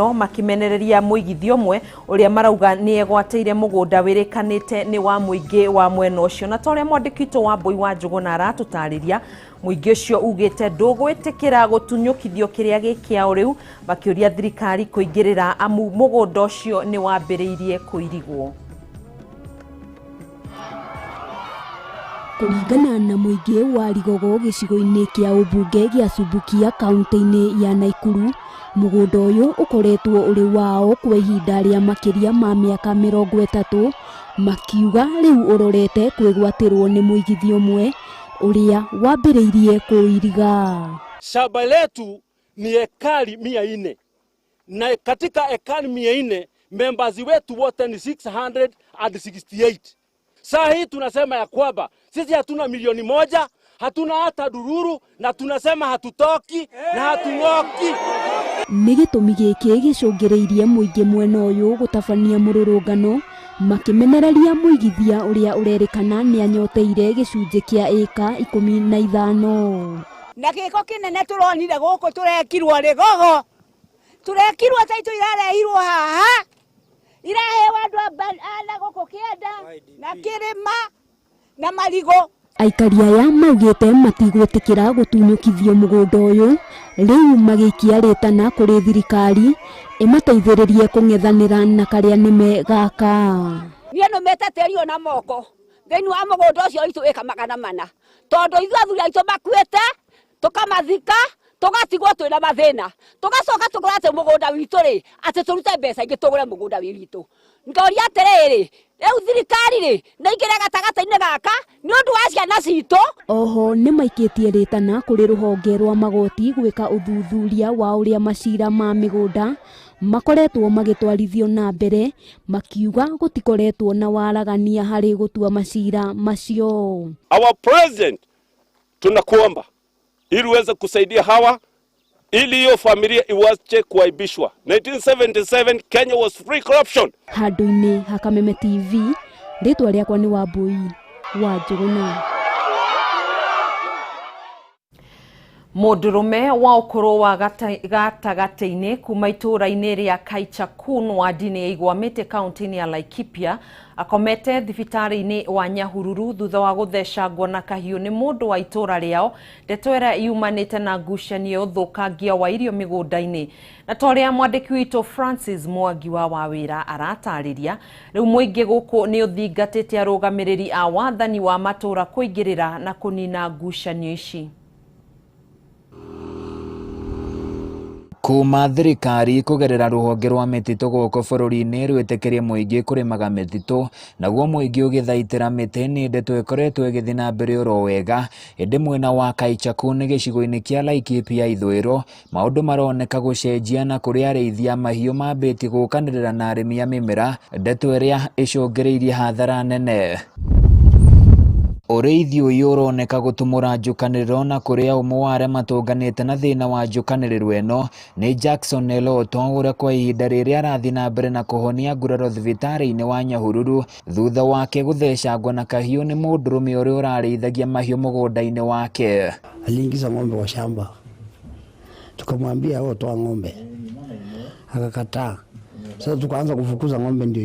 Makimenereria mũigithio ũmwe ũrĩa marauga nĩ egwatĩire mũgũnda wĩrĩkanĩte nĩ wa mũingĩ wa mwena ũcio. Na ta ũrĩa mwandĩki witũ wa Mbũi wa Njũgũna aratũtarĩria, mũingĩ ũcio ugĩte ndũgwĩtĩkĩra gũtunyũkithio kĩrĩa gĩ kĩao rĩu, makĩũria thirikari kũingĩrĩra amu mũgũnda ũcio nĩ wambĩrĩirie kũirigwo. Kũringana na mũingĩ wa Rigogo gĩcigo-inĩ kĩa ũmbunge gĩa Subukia kaunti-inĩ ya Naikuru, mũgũnda ũyũ ũkoretwo ũrĩ wao kwa ihinda rĩa makĩria ma mĩaka 30, makiuga rĩu ũrorete kwĩgwatĩrwo nĩ mũigithio ũmwe ũrĩa wambĩrĩirie kũiriga. Shamba letu ni ekari 400, na katika ekari 400 members wetu wote ni 668. Saa hii tunasema ya kwamba sisi hatuna milioni 1, hatuna hata dururu, na tunasema hatutoki na hatung'oki. Nĩ gĩtũmi gĩkĩ gĩcũngĩrĩirie mũingĩ mwena ũyũ gũtabania mũrũrũngano makĩmenereria mũigithia ũrĩa ũrerĩkana nĩ anyoteire gĩcunjĩ kĩa ĩka 15. Na gĩko kĩnene tũronire gũkũ tũrekirwo Rĩgogo, tũrekirwo ta itũ irarehirwo haha, irahewa andũ a gũkũ kĩanda na kĩrĩma na marigũ. Aikari aya maugĩte matigwĩtĩkĩra gũtunyũkithio mũgũnda ũyũ, rĩu magĩikia rĩtana kũrĩ thirikari ĩmateithĩrĩrie kũng'ethanĩra na karĩa nĩme gaka. Niĩ nũmĩte tĩri ũyũ na moko thĩinĩ wa mũgũnda ũcio witũ ĩka 400, tondũ ithuĩ athuri aitũ makuĩte tũkamathika tũgatigwo twĩna mathĩna, tũgacoka tũkora atĩ mũgũnda witũ rĩ atĩ tũrute mbeca ingĩ tũgũre mũgũnda wĩ witũ. Ngoria atĩrĩrĩ, rĩu thirikari rĩ nĩ ingĩre gatagatĩ-inĩ gaka nĩ ũndũ wa ciana citũ. Oho nĩ maikĩtie rĩtana kũrĩ rũhonge rwa magoti gwĩka ũthuthuria wa ũrĩa macira ma mĩgũnda makoretwo magĩtwarithio na mbere, makiuga gũtikoretwo na waragania harĩ gũtua macira macio. Our president, tunakuomba ili uweze kusaidia hawa ili hiyo familia iwache kuaibishwa. 1977 Kenya was free corruption. Handũ-inĩ ha Kameme TV, rĩtwa rĩakwa nĩ Wambui wa Njũgũna. Mũndũrũme wa ũkũrũ wa gatagatĩ-inĩ kuma itũũra-inĩ rĩa Kaichakun wadi-inĩ ya Igwamĩte kaunti-inĩ ya Laikipia akomete thibitarĩ-inĩ wa Nyahururu thutha wa gũthecangwo na kahiũ nĩ mũndũ wa itũũra rĩao. Ndeto ĩrĩa yumanĩte na ngucanio ya ũthũkangia wa irio mĩgũnda-inĩ. Na ta ũrĩa mwandĩki witũ Francis Mwangi wa Wawĩra aratarĩria, rĩu mũingĩ gũkũ nĩ ũthingatĩte arũgamĩrĩri a wathani wa matũũra kũingĩrĩra na kũnina ngucanio ici. Kuma thirikari kũgerera rũhonge rwa mĩtitũ gũkũ bũrũri-inĩ rwĩtĩkĩrie mũingĩ kũrĩmaga mĩtitũ, naguo mũingĩ ũgĩthaitĩra mĩtĩ nĩ ndeto ĩkoretwo ĩgĩthiĩ na mbere oro wega. Ĩndĩ mwena wa Kaichakun gĩcigo-inĩ kĩa Laikipia ithũĩro maũndũ maroneka gũcenjia, na kũrĩ arĩithia mahiũ mambĩtie gũkanĩrĩra na arĩmi a mĩmera, ndeto ĩrĩa ĩcũngĩrĩirie hathara nene. Ũrĩithi ũyũ ũroneka gũtumũra njũkanĩrĩro, na kũrĩa ũmwe wa arĩa matũnganĩte na thĩna wa njũkanĩrĩro ĩno nĩ Jackson Eloto, ũrĩa kwa ihinda rĩrĩ arathiĩ na mbere na kũhonia nguraro thibitarĩ-inĩ wa Nyahururu thutha wake gũthecangwo na kahiũ nĩ mũndũrũme ũrĩa ũrarĩithagia mahiũ mũgũnda-inĩ wake. Aliingiza ng'ombe kwa shamba, tukamwambia wewe toa ng'ombe, akakataa. Sasa tukaanza kufukuza ng'ombe ndio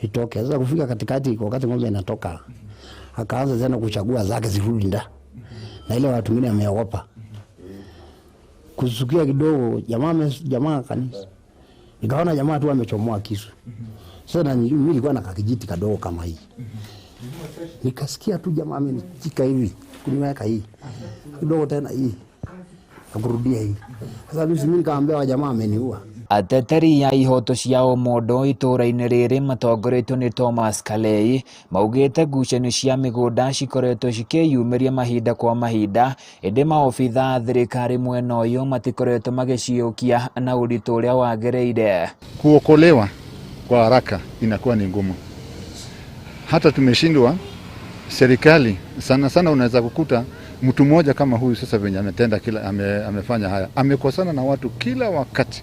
itoke. Sasa kufika katikati, wakati ng'ombe inatoka, akaanza tena kuchagua zake zirudi nda, na ile watu wengine ameogopa kusukia kidogo. Jamaa kanisa, nikaona jamaa tu amechomoa kisu. Sasa na mimi nilikuwa na kakijiti kadogo kama hii, nikasikia tu jamaa amenichika hivi kuniweka hii kidogo tena hii akurudia hii. Sasa mimi nikamwambia wa jamaa ameniua. Ateteri ya ihoto cia ũmũndũ itũũra-inĩ rĩrĩ matongoretio nĩ Thomas Kalei maugĩte ngucanio cia mĩgũnda cikoretwo cikĩyumĩria mahinda kwa mahinda, ĩndĩ maobitha a thirikari mwena ũyũ matikoretwo magĩciũkia na ũritũ ũrĩa wagĩrĩire. Kuokolewa kwa haraka inakuwa ni ngumu, hata tumeshindwa serikali sana sana. Unaweza kukuta mtu mmoja kama huyu sasa venye ametenda kila amefanya haya, amekosana na watu kila wakati,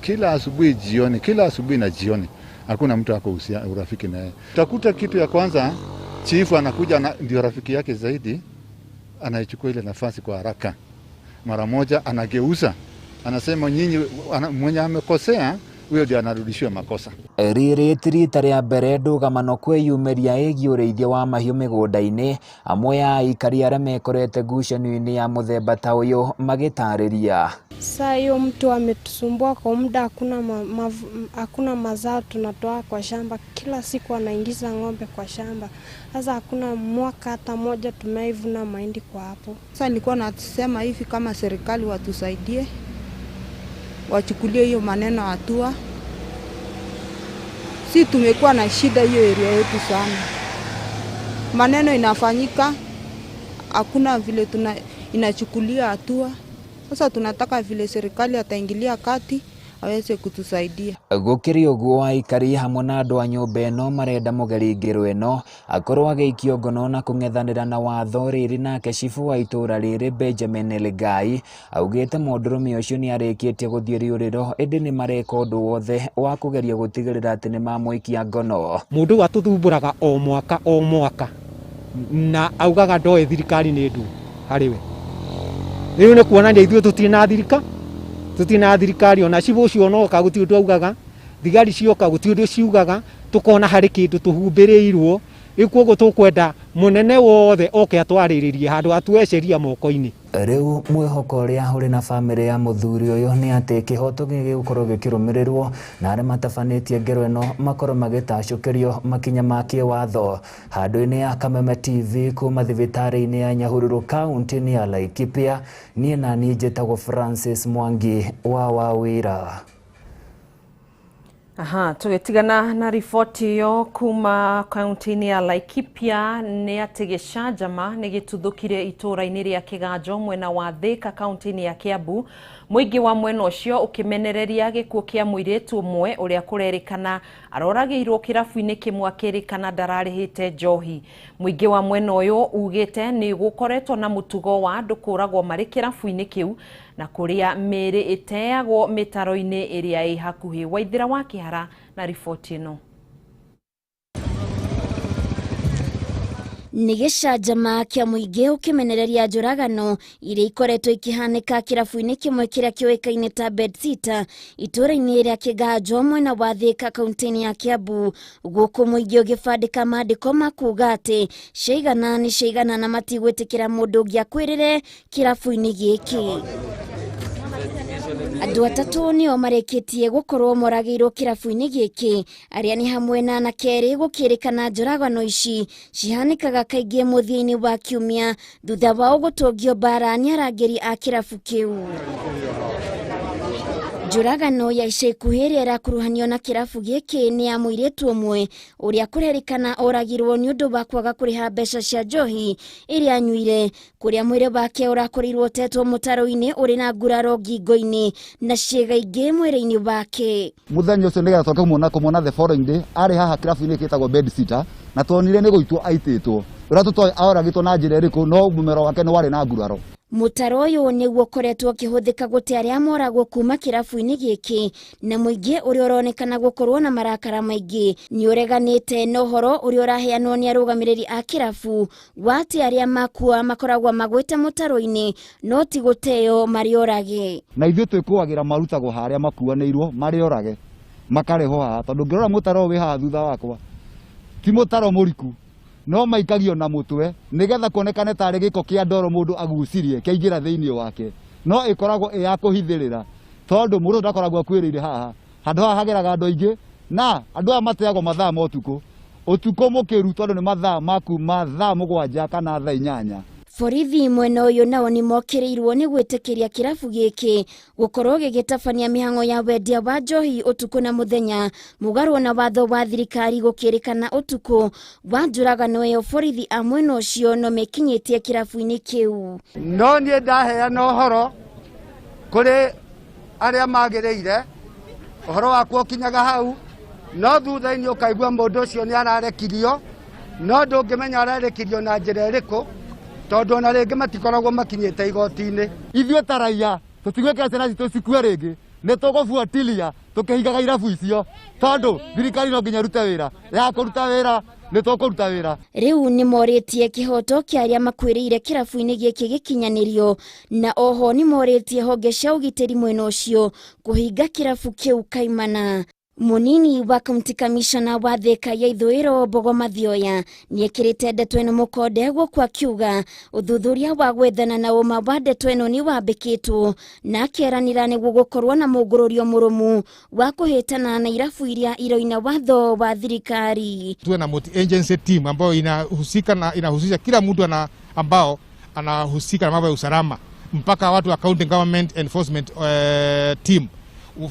kila asubuhi jioni, kila asubuhi na jioni, hakuna mtu ako urafiki naye. Utakuta kitu ya kwanza chifu anakuja na ndio rafiki yake zaidi, anaichukua ile nafasi kwa haraka, mara moja anageuza Anasema nyinyi, mwenye amekosea huyo ndio anarudishiwa makosa. Rĩrĩ ti rita rĩa mbere ndũgamano kwĩyumĩria ĩgiĩ ũrĩithia wa mahiũ mĩgũnda-inĩ, amwe a aikari arĩa mekorete ngucanio-inĩ ya mũthemba ta ũyũ magĩtarĩria. Saa hiyo mtu ametusumbua kwa muda, hakuna mazao tunatoa kwa shamba. Kila siku anaingiza ng'ombe kwa shamba. Sasa hakuna mwaka hata moja tumeivuna mahindi kwa hapo. Sasa nilikuwa nasema hivi, kama serikali watusaidie, wachukulie hiyo maneno hatua. Si tumekuwa na shida hiyo area yetu sana. Maneno inafanyika, hakuna vile inachukulia hatua. Sasa tunataka vile serikali ataingilia kati aweze kutusaidia. Gũkĩrĩ ũguo aikari hamwe na andũ a nyũmba ĩno marenda mũgeri ngero ĩno akorwo agĩikio ngono na kũng'ethanĩra na watho. Rĩrĩ nake cibũ wa itũũra rĩrĩ Benjamin Legai augĩte mũndũrũme ũcio nĩ arĩkĩtie gũthiĩ rĩũrĩro, ĩndĩ nĩ mareka ũndũ wothe wa kũgeria gũtigĩrĩra atĩ nĩ mamũikia ngono. Mũndũ ũyũ atũthumbũraga o mwaka o mwaka na augaga ndoĩ thirikari nĩ ndũ harĩ we. Rĩu nĩ kuonania ithuĩ tũtirĩ na thirikari, tũtirĩ na thirikari ona cibũ ũcio onoka gũtirĩ ũndũ augaga, thigari cioka gũtirĩ ũndũ ciugaga, tũkona harĩ kĩndũ tũhumbĩrĩirwo. Rĩu koguo tũkwenda mũnene wothe oke atwarĩrĩrie handũ atuoe sheria moko-inĩ. Rĩu mwĩhoko ũrĩa ũrĩ na bamĩrĩ ya mũthuri ũyũ nĩ atĩ kĩhoto gĩgũkorwo gĩkĩrũmĩrĩrwo na arĩa matabanĩtie ngero ĩno makorwo magĩtacũkĩrio makinya ma kĩwatho. Handũ-inĩ ya Kameme TV kuma thibitarĩ-inĩ ya Nyahururu kaunti-inĩ ya Laikipia, niĩ na niĩ njĩtagwo Francis Mwangi wa Wawĩra. Aha, tũgĩtigana na riboti ĩyo kuma kaunti-inĩ ya Laikipia nĩ atĩ gĩcanjama nĩ gĩtuthũkire itũũra-inĩ rĩa Kĩganjo mwena wa Thĩka kaunti-inĩ ya Kiambu. Mũingĩ wa mwena ũcio ũkĩmenereria gĩkuũ kĩa mũirĩtu ũmwe ũrĩa kũrerĩkana aroragĩirwo kĩrabu-inĩ kĩmwe akĩrĩkana ndararĩhĩte njohi. Mũingĩ wa mwena ũyũ ugĩte nĩ gũkoretwo na mũtugo wa andũ kũragwo marĩ kĩrabu-inĩ kĩu na kũrĩa mĩĩrĩ ĩteagwo mĩtaro-inĩ ĩrĩa ĩ hakuhĩ. Waithĩra wa Kĩhara na riboti ĩno. Nĩ gĩcanjama kĩa mũingĩ ũkĩmenereria njũragano iria ikoretwo ikĩhanĩka kĩrabu-inĩ kĩmwe kĩrĩa kĩũĩkaine ta Bedsitter itũũra-inĩ rĩa Kĩganjo mwena wa Thĩka kaunti-inĩ ya Kiambu. Gũkũ mũingĩ ũgĩbandĩka maandĩko ma kuuga atĩ ciaigana nĩ ciaigana na matigwĩtĩkĩra mũndũ ũngĩ akwĩrĩre kĩrabu-inĩ gĩkĩ. Andũ atatũ nĩo marĩkĩtie gũkorwo moragĩirwo kĩrabu-inĩ gĩkĩ, arĩa nĩ hamwe na anake erĩ, gũkĩrĩkana njũragano ici cihanĩkaga kaingĩ mũthia-inĩ wa kiumia thutha wao gũtũngio mbara nĩ arangĩri a kĩrabu kĩu. Njũragano ya ica ikuhĩ ĩrĩa ĩrakuruhanio na kĩrabu gĩkĩ nĩ ya mũirĩtu ũmwe ũrĩa kũrerĩkana oragirwo nĩ ũndũ wa kwaga kũrĩha mbeca cia njohi ĩrĩa anyuire, kũrĩa mwĩrĩ wake ũrakorirwo ũtetwo mũtaro-inĩ ũrĩ na nguraro ngingo-inĩ na ciĩga ingĩ mwĩrĩ-inĩ wake. Mũthenya ũcio nĩgetha tũcoke kũmuona the following day arĩ haha kĩrabu-inĩ gĩtagwo Bedsitter, na tuonire nĩ gũitwo aitĩtwo, ũrĩa tũtoĩ oragĩtwo na njĩra ĩrĩkũ, no mũmero wake nĩ warĩ na nguraro. Mũtaro ũyũ nĩguo ũkoretwo ũkĩhũthĩka gũte arĩa moragwo kuma kĩrabu-inĩ gĩkĩ, na mũingĩ ũrĩa ũronekana gũkorwo na marakara maingĩ nĩ ũreganĩte na ũhoro ũrĩa ũraheanwo nĩ arũgamĩrĩri a kĩrabu wa atĩ arĩa makua makoragwo magwĩte mũtaro-inĩ no ti gũteo marĩ orage. Na ithuĩ twĩkũagĩra marutagwo harĩa makuanĩirwo marĩ orage makarehwo haha, tondũ ũngĩrora mũtaro wĩ haha thutha wakwa ti mũtaro mũriku, no maikagio na mũtwe nĩgetha kuonekane tarĩ gĩko kĩa ndoro mũndũ agucirie kĩaingĩra thĩinĩ wake, no ĩkoragwo ĩ ya kũhithĩrĩra tondũ mũndũ ndakoragwo akuĩrĩire haha. Handũ haha hageraga andũ aingĩ na andũ aya mateagwo mathaa ma ũtukũ, ũtukũ mũkĩru, tondũ nĩ mathaa ma kuma thaa 7 kana thaa 8. Borithi mwena ũyũ nao nĩ mokĩrĩirwo nĩ gwĩtĩkĩria kĩrabu gĩkĩ gũkorwo gĩgĩtabania mĩhang'o ya wendia wa njohi ũtukũ na mũthenya mũgarwo na watho wa thirikari. Gũkĩrĩkana ũtukũ wa njũragano ĩyo borithi a mwena ũcio no mekinyĩtie kĩrabu-inĩ kĩu. No niĩ ndaheana ũhoro kũrĩ arĩa magĩrĩire, ũhoro wakwa ũkinyaga hau, no thutha-inĩ ũkaigua mũndũ ũcio nĩ ararekirio, no ndũngĩmenya ararekirio na njĩra ĩrĩkũ, tondũ ona rĩngĩ matikoragwo makinyĩte igoti-inĩ. Ithuĩ ta raiya tũtigwĩkĩra ciana citũ cikue rĩngĩ, nĩ tũgũbuatilia tũkĩhingaga irabu icio, tondũ thirikari no nginya ĩrute wĩra ya kũruta wĩra Nĩ tũkũruta wĩra. Rĩu nĩ morĩtie kĩhoto kĩa arĩa makuĩrĩire kĩrabu-inĩ gĩkĩ gĩkinyanĩrio, na oho nĩ morĩtie honge cia ũgitĩri mwena ũcio kũhinga kĩrabu kĩu kaimana. Munini wa county commissioner wa Thika ya Ithũĩro Mbogo Mathioya nĩekĩrĩte ndeto ĩno mũkonde, gũkũ akiuga ũthuthuria wa gwethana na ũma wa ndeto ĩno nĩ wambĩkĩtwo, na akeranĩra nĩguo gũkorwo na mũngũrũrio mũrũmu wa kũhĩtana na irabu iria iroina watho wa thirikari. Tuwe na multi agency team ambayo inahusika na inahusisha kila mtu ambao anahusika na mambo ya usalama mpaka watu wa county government enforcement team,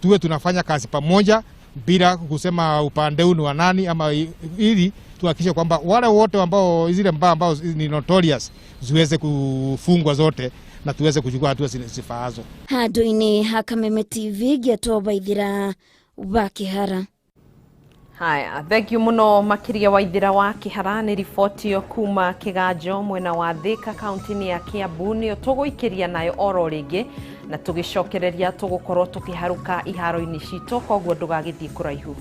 tuwe tunafanya kazi pamoja bila kusema upande huu ni wa nani ama, ili tuhakikishe kwamba wale wote ambao zile mbaa ambao ni notorious ziweze kufungwa zote na tuweze kuchukua hatua zifaazo. Handũ-inĩ ha Kameme TV, ngĩetwo Waithira wa Kĩhara. Haya, thank you muno makiria Waithira wa Kihara nĩ riboti ĩyo kuma Kĩganjo mwena wa Thika, kaunti-inĩ ya Kiambu. Nĩyo tũgũikĩria nayo oro rĩngĩ, na tũgĩcokereria tũgũkorwo tũkĩharũka iharo-inĩ citũ, koguo ndũgagĩthiĩ kũraihu.